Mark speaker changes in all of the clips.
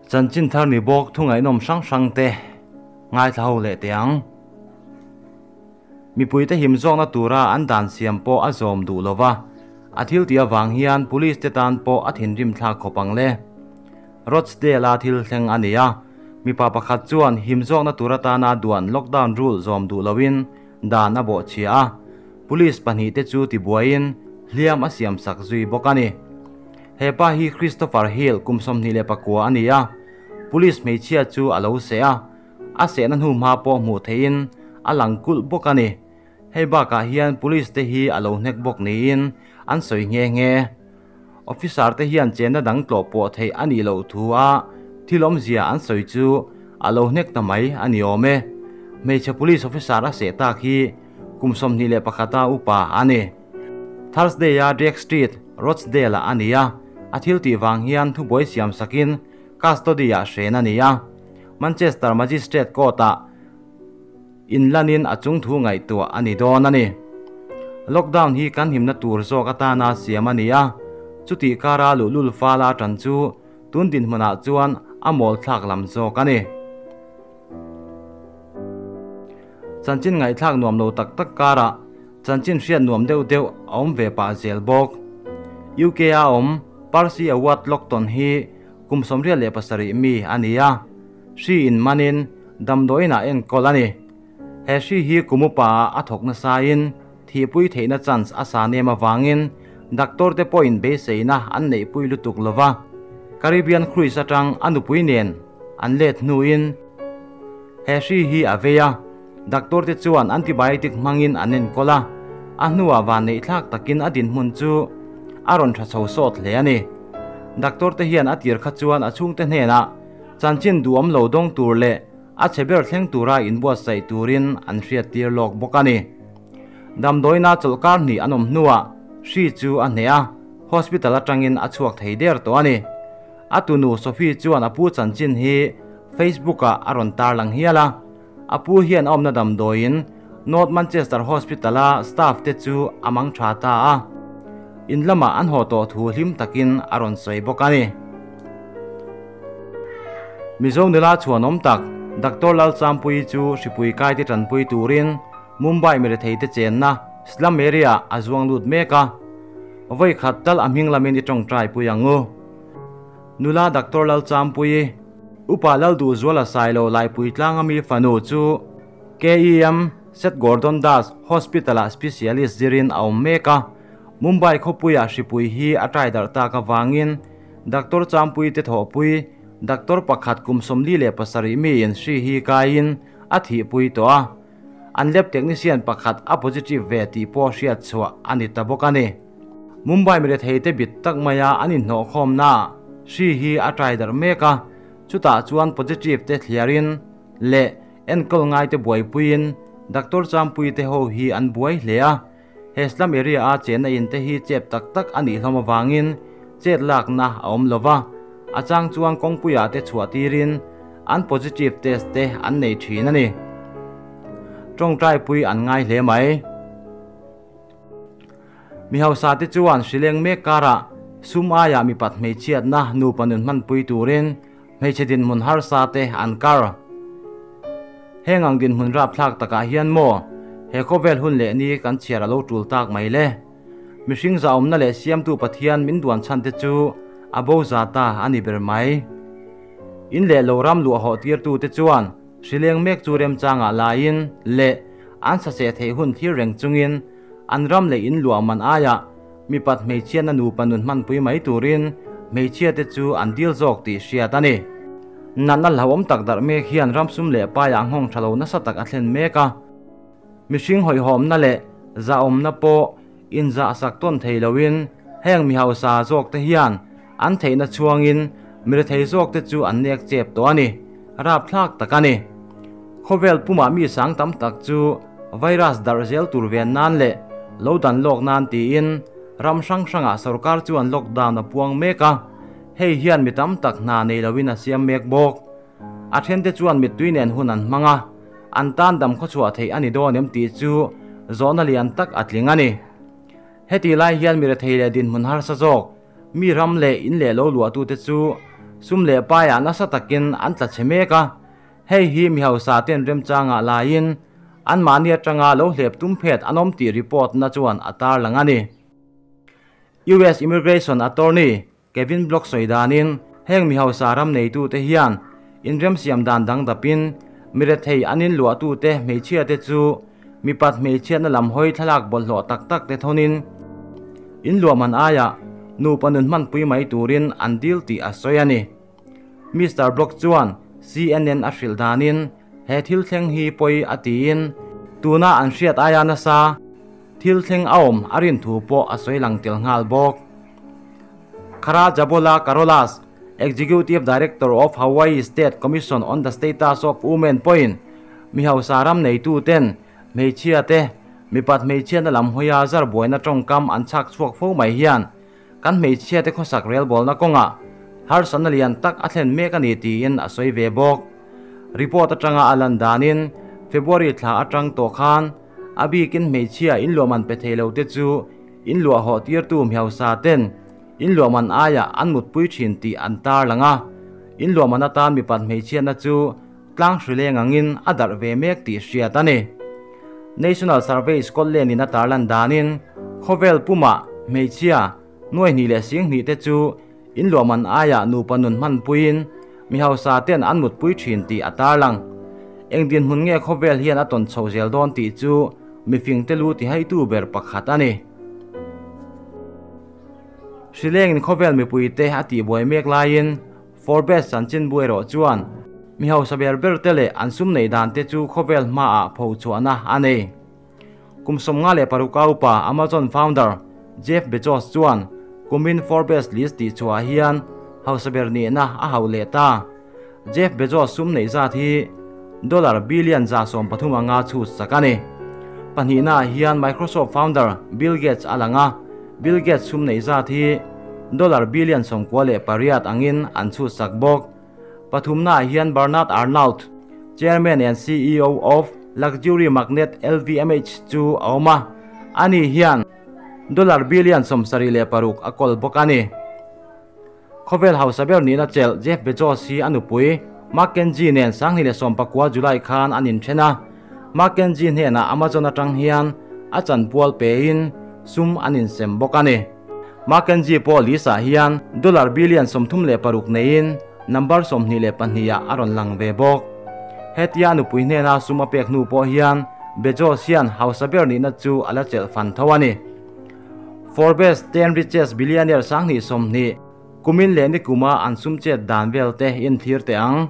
Speaker 1: Chanchin thar ni bawk thu ngaihnawm hrang hrang te ngaithla ho leh teh ang. Mipuite him zawkna tura an dan siam pawh a zawm duh lo va, a thil tih avang hian police te tan pawh a thinrim thlak khawp ang le. Rochdale-a thil thleng a ni a, mipa pakhat chuan him zawkna tur atana duan lockdown rule zawm duh loin dan a bawhchhia a, police pahnihte chu tibuaiin hliam a siamsak zui bawk a ni. He pa hi Christopher Hill kum 29 a ni a, police hmeichhia chu a lo seh a, a sehna hnu hma pawh hmuh theihin a lang kulh bawk a ni. Hei bakah hian police te hi a lo hnek bawk niin an sawi nghe nghe. Officer te hian chenna dang tlawh pawh theih a nih loh thu a thil awmzia an sawi chu a lo hnek ta mai a ni awm e. Hmeichhe police officer a seh tak hi kum 21 a upa a ni. Thursday a Drake Street, Rochdale ah a ni a, a thil tih vang hian thubuai siam sakin custody ah hren a ni a. Manchester Magistrate Court ah inlanin a chung thu ngaihtuah a ni dawn a ni. Lockdown hi kan himna tur zawk atana siam a ni a, chutih kara luhlul fala tan chu tun dinhmunah chuan a mawl thlak lam zawk a ni. Chanchin ngaihthlak nuam lo tak tak karah chanchin hriat nuam deuh deuh a awm ve pah zel bawk. UK a awm Percy Award Lockton hi kum 87 mi a ni a, hri in manin damdawiinah enkawl a ni. He hri hi kum upa ah a thawk nasain thihpui theihna chance a sa nem avangin doctor te pawhin beiseina an neihpui lutuk lova, Caribbean cruise atang a nupui nen an let hnuin he hri hi a vei a, doctor te chuan antibiotic hmangin an enkawl a, a hnuah van neih thlak takin a dinhmun chu a rawn tha chho sawt hle a ni. Doctor te hian a tir kha chuan a chhungte hnenah chanchin duhawm lo dawng tur leh a chhe ber thleng tura inbuatsaih turin an hriattir lawk bawk a ni. Damdawiina chawlhkar hnih an awm hnuah hri chu a hneh a, hospital atangin a chhuak thei der tawh a ni. A tunu Sophie chuan a pu chanchin hi Facebook-ah a rawn tarlang hial a, a pu hian a awmna damdawiin North Manchester Hospital-a staff te chu a mang tha ta a, in lamah an haw tawh thu hlim takin a rawn sawi bawk a ni. Mizo nula chhuanawm tak Doctor Lalchampuii chu hripui kaite tanpui turin Mumbai mirethei te chenna slum area a zuang lut mek a, vawi khat tal a hming lamin i tawngtai pui ang u. Nula Doctor Lalchampuii, Upa Lalduhzuala Sailo Laipui tlanga mi fanu chu KEM Seth Gordon Das Hospital-ah specialist zirin a awm mek a, Mumbai khawpuiah hripui hi a tai darh tak avangin Doctor Champui te thawhpui Doctor pakhat kum 47 miin hri hi kaiin a thihpui tawh a, an lab technician pakhat a positive ve tih pawh hriat chhuah a ni ta bawk a ni. Mumbai mirethei te bit tak maia an inhnawhkhawmnaah hri hi a tai darh mek a, chutah chuan positive te thliarin leh enkawl ngai te buaipuiin Doctor Champui te ho hi an buai hle a, he slum area a chenna in te hi chep tak tak a nih hlawm avangin chet lakna a awm lo va, a chang chuan kawngpuiah te chhuah tirin an positive test te an nei thin a ni. Tawngtaipui an ngai hle mai. Mi hausa te chuan hrileng mek karah sum aiah mipat hmeichhiatna nupa nun hmanpui turin hmeichhe dinhmun harsa te an kar. Heng ang dinhmun rapthlak takah hian maw he khawvel hun leh ni kan chhiar a lo tul tak mai le. Mihring zahawmna leh siamtu Pathian min duan chhan te chu a bo za ta a ni ber mai. In leh lo ram luah hawh tirtu te chuan hrileng mek chu remchangah laiin leh an saseh theih hun thlir reng chungin an ram leh in luah man aiah mipat hmeichhiatna nupa nun hmanpui mai turin hmeichhia te chu an dil zawk tih hriat a ni. Natna hlauhawm tak darh mek hian ramsum leh paiah nghawng tha lo nasa tak a thlen mek a. Mihring hawihhawmna leh zahawmna pawh inzah sak tawn thei loin heng mi hausa zawk te hian an theihna chhuangin mirethei zawk te chu an nek chep tawh a ni. Rapthlak tak a ni. Khawvel pumah mi sang tam tak chu virus darh zel tur ven nan leh lo dan lawk nan tiin ram hrang hrangah sorkar chuan lockdown a puang mek a, hei hian mi tam tak hna nei loin a siam mek bawk. A thente chuan mittui nen hun an hmang a, an tan dam khawchhuah theih a ni dawn em tih chu zawhna lian tak a tling a ni. Heti lai hian mirethei leh dinhmun harsa zawk, mi ram leh in leh lo luahtute chu sum leh paiah nasa takin an tla chhe mek a, hei hi mi hausa ten remchangah laiin anmahni atanga lo hlep tum phet an awm tih report na chuan a tarlang a ni. US Immigration Attorney Kevin Block sawi danin heng mi hausa ram neitute hian inremsiam dan dang dapin mi rethei an inluahtute hmeichhiate chu mipat hmeichhiatna lam hawi thlalak bawlhhlawh tak tak te thawnin inluahman aiah nupa nun hmanpui mai turin an dil tih a sawi a ni. Mister Block chuan CNN a hrilh danin he thil thleng hi pawi a tiin tuna an hriat aia nasa thil thleng a awm a rin thu pawh a sawi lang tel nghal bawk. Khara Jabola Karolas, Executive Director of Hawaii State Commission on the Status of Women pawhin mi hausa ram neituten hmeichhia te mipat hmeichhiatna lam hawia zar buaina tawngkam an chhak chhuak fo mai hian kan hmeichhia te khawsak relbawlna kawngah harsatna lian tak a thlen mek a ni tiin a sawi ve bawk. Report atanga a lan danin February thla atang tawh khan a bikin hmeichhia inluahman pe thei lo te chu inluah hawh tirtu hmehausa ten inluahman aiah an mutpui thin tih an tarlang a, inluahman atan mipat hmeichhiatna chu tlang hrileng angin a darh ve mek tih hriat a ni. National Survey Scotland in a tarlan danin khawvel pumah hmeichhia nuai hnih leh sing hnih te chu inluahman aiah nupa nun hmanpuiin mi hausa ten an mutpui thin tih a tarlang. Eng dinhmun nge khawvel hian a tawn chho zel dawn tih chu mifing te lu tihaitu ber pakhat a ni. Hrilengin khawvel mipuite a tihbuai mek laiin Forbes chanchinbu erawh chuan mi hausa ber ber te leh an sum neih dan te chu khawvel hmaah pho chhuahna a nei. Kum 56 a upa Amazon founder Jeff Bezos chuan kumin Forbes list tih chhuah hian hausa ber nihna a hauh leh ta. Jeff Bezos sum neih zat hi dollar billion 130 anga chhut sak a ni. Pahnihnaah hian Microsoft founder Bill Gates a lang a, Bill Gates sum neih zat hi dollar billion 98 angin an chhut sak bawk. Pathumnaah hian Bernard Arnault, Chairman and CEO of luxury magnate LVMH chu a awm a, ani hian dollar billion 76 a kawl bawk a ni. Khawvel hausa ber nihna chelh Jeff Bezos hi a nupui Mackenzie nen 2019 July khan an inthen a, Mackenzie hnenah Amazon atang hian a chanpual pein sum an insem bawk a ni. Mackenzie pawh list-ah hian dollar billion 36 neiin number 22 ah a rawn lang ve bawk. Hetia a nupui hnena sum a pek hnu pawh hian Bezos hian hausa ber nihna chu a la chelh fan tho a ni. Forbes 10 Richest Billionaire 2020 kumin leh nikuma an sum chet dan vel te inthlir teh ang.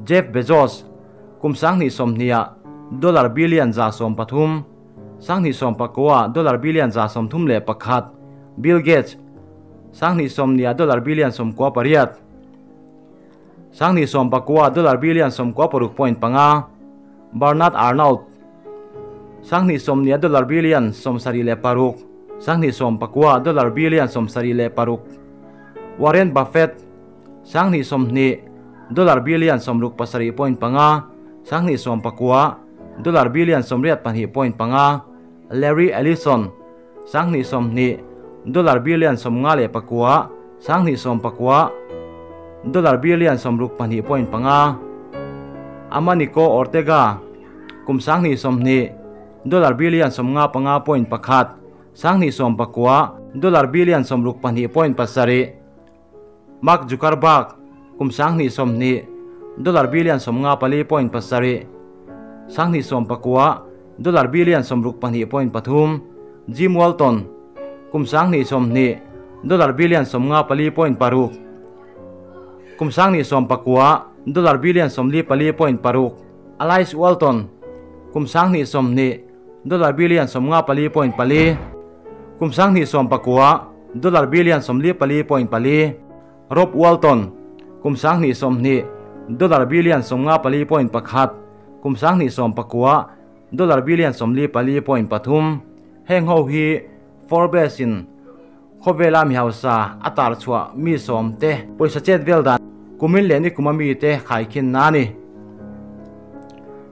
Speaker 1: Jeff Bezos kum 2020 ah dollar billion 113, 2019 ah dollar billion 131, Bill Gates 2020 ah dollar billion 98, 2019 ah dollar billion 96.5, Bernard Arnault 2020 ah dollar billion 76, 2019 ah dollar billion 76, Warren Buffett 2020 dollar billion 67.5, 2019 dollar billion 82.5, Larry Ellison 2020 dollar billion 54, 2019 dollar billion 62.5, Amancio Ortega kum 2020 dollar billion 55.1, 2019 dollar billion 62.7, Mark Zuckerberg kum 2020 dollar billion 54.7, 2019 dollar billion 62.3, Jim Walton kum 2020 dollar billion 54.6, kum 2019 dollar billion 44.6, Alice Walton kum 2020 dollar billion 54.4, kum 2019 dollar billion 44.4, Rob Walton kum 2020 dollar billion 54.1, kum 2019 dollar billion 44.3. Heng ho hi Forbes in khawvela mi hausa a tar chhuah mi sawm te pawisa chet vel dan kumin leh nikuma mi te khaikhin na ni.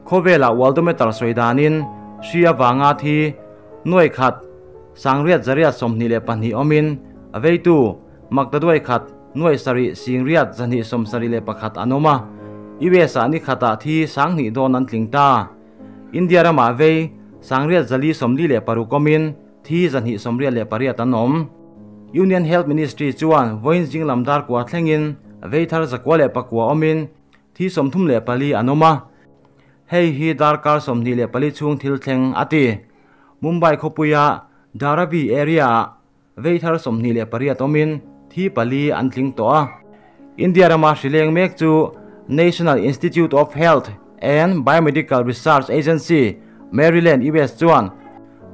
Speaker 1: Khawvela worldometer sawi danin hri awanga thi nuai khat sangriat zariat 22 awmin a veitu maktaduai khat Nuai sarih singriat 271 an awm a, US ah ni khatah thi 2000 dawn an tling ta. India ramah vei 9456 awmin thi 298 an awm. Union Health Ministry chuan vawiin zing lam dar kua thlengin vei thar 109 awmin thi 34 an awm a. Hei hi darkar 24 chhung thil thleng a ti. Mumbai khawpuia Dharavi area ah vei thar 28 awmin thi 4 an tling tawh a. India rama hrileng mek chu National Institute of Health and Biomedical Research Agency, Maryland, US chuan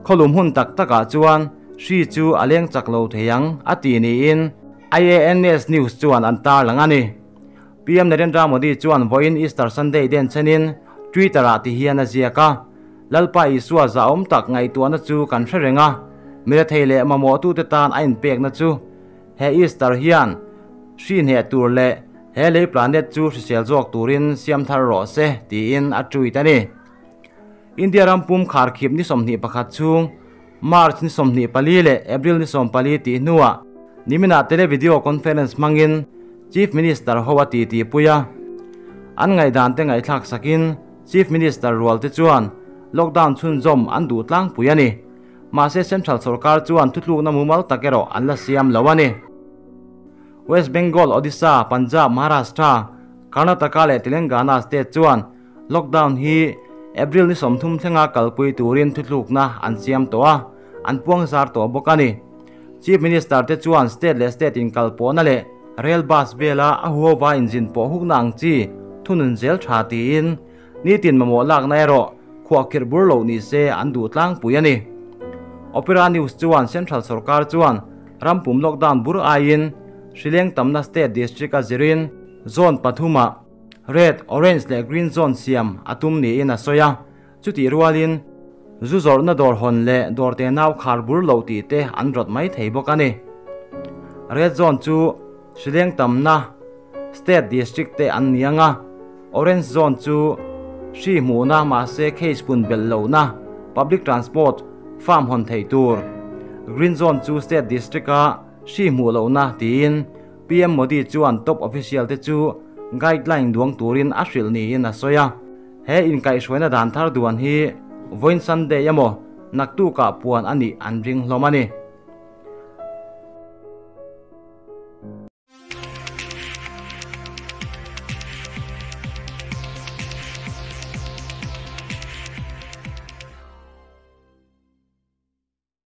Speaker 1: khawlum hun tak takah chuan hri chu a leng chak lo thei ang a ti niin IANS News chuan an tarlang a ni. PM Narendra Modi chuan vawiin Easter Sunday den chenin Twitter ah ti hian a ziak a, Lalpa Isua zahawm tak ngaihtuahna chu kan hre reng a, mirethei leh mamawhtute tan a inpekna chu he Easter hian hri hneh tur leh he lei planet chu hrisel zawk turin siam thar rawh se tiin a tweet a ni. India ram pum kharkhip ni 21 chhung March ni 24 leh April ni 14 tih hnuah niminah tele-video conference hmangin Chief Minister ho a ti ti pui a. An ngaihdan te ngaihthlak sakin Chief Minister rual te chuan lockdown chhunzawm an duh tlangpui a ni. Mahse Central sorkar chuan thutlukna mumal tak erawh an la siam lo a ni. West Bengal, Odisha, Punjab, Maharashtra, Karnataka leh Telangana state chuan lockdown hi April ni 30 thlenga kalpui turin thutlukna an siam tawh a, an puang zar tawh bawk a ni. Chief Minister te chuan state leh state in kalpawhna leh rail bus vela a huhova inzin pawh hukna ang chi thunun zel tha tiin nitin mamawh lakna erawh khuahkhirh bur lo ni se an duh tlangpui a ni. Opera News chuan Central sorkar chuan rampum lockdown bur aiin hrileng tamna state district a zirin zone pathumah red, orange leh green zone siam a tum niin a sawi a. Chuti rualin zu zawrhna dawr hawn leh dawr te nau khar bur lo tih te an rawt mai thei bawk a ni. Red zone chu hrileng tamna state district te an ni anga, orange zone chu hri hmuhna mahse case pun belh lohna public transport farm hawn thei tur, green zone chu state district a hri hmuh lohna tiin PM Modi chuan top official te chu guideline duang turin a hrilh niin a sawi a. He inkaihhruaina dan thar duan hi vawiin Sunday emaw naktukah puan a nih an ring hlawm a ni.